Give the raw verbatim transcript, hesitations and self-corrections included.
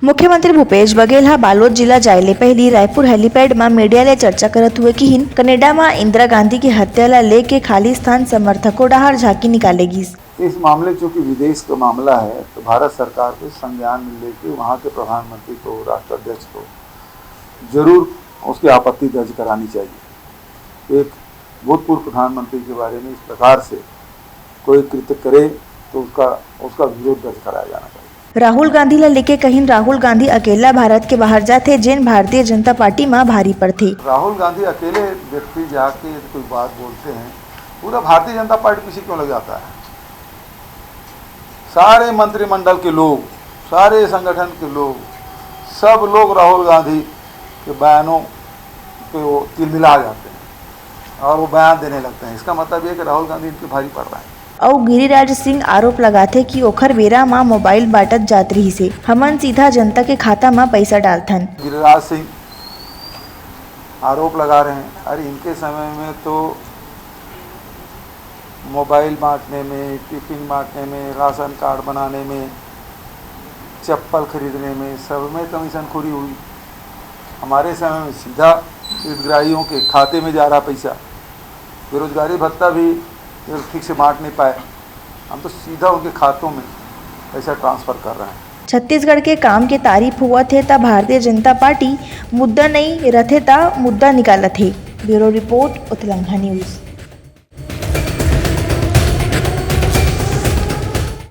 मुख्यमंत्री भूपेश बघेल ह बालोद जिला जाय ले पहिली रायपुर हेलीपैड म मीडिया ले चर्चा करत हुए किहिन, कनेडा म इंदिरा गांधी के हत्या ल लेके खालिस्तान समर्थकों डहार झांकी निकाले गिस। इस मामले, चूंकि विदेश का मामला है, तो भारत सरकार को संज्ञान में लेके वहाँ के प्रधानमंत्री को, राष्ट्राध्यक्ष को जरूर उसकी आपत्ति दर्ज करानी चाहिए। एक भूतपूर्व प्रधानमंत्री के बारे में इस प्रकार से कोई कृत्य करे, तो उसका, उसका विरोध दर्ज कराया जाना चाहिए। राहुल गांधी ला लेके कहिन, राहुल गांधी अकेला भारत के बाहर जाथे, जेन भारतीय जनता पार्टी मा भारी पड़थे। राहुल गांधी अकेले व्यक्ति जाके यदि कोई बात बोलते हैं, पूरा भारतीय जनता पार्टी पीछे क्यों लग जाता है? सारे मंत्रिमंडल के लोग, सारे संगठन के लोग, सब लोग राहुल गांधी के बयानों पे वो तिलमिला जाते हैं और वो बयान देने लगते हैं। इसका मतलब ये कि राहुल गांधी इनके भारी पड़ रहा है। अउ गिरिराज सिंह आरोप लगाथे कि ओखर बेरा म मोबाइल बांटत जात रिहिसे, हमन सीधा जनता के खाता म पइसा डालथन। गिरिराज सिंह आरोप लगा रहे हैं, अरे, इनके समय में तो मोबाइल बांटने में, टिफिन बांटने में, राशन कार्ड बनाने में, चप्पल खरीदने में, सब में कमीशनखोरी हुई। हमारे समय में सीधा हितग्राहियों के खाते में जा रहा पैसा। बेरोजगारी भत्ता भी ये ठीक से बांट नहीं पाए, हम तो सीधा उनके खातों में पैसा ट्रांसफर कर रहे हैं। छत्तीसगढ़ के काम के तारीफ होवत हे, त भारतीय जनता पार्टी मुद्दा नइ रथे, त मुद्दा निकालत हे। Bureau report, Utlangha news.